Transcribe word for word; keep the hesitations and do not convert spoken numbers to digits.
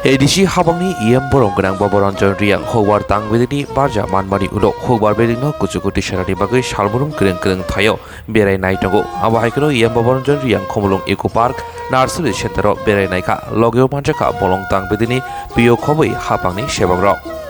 ADC habangni EM borong gwnang Babaranjan Riyang hukbar tang bedini barja manmani ulo hukbar bedingno kuchuku tisarani bagwi salmurung kwrwng kwrwng thaio berai nai tongo. Abo hai kheno EM Babaranjan Riyang Khumulwng Eco Park Nursery Center o berai naikha, logeo manjakha bolong tang bedini piyo khobwi habangni sebakrok.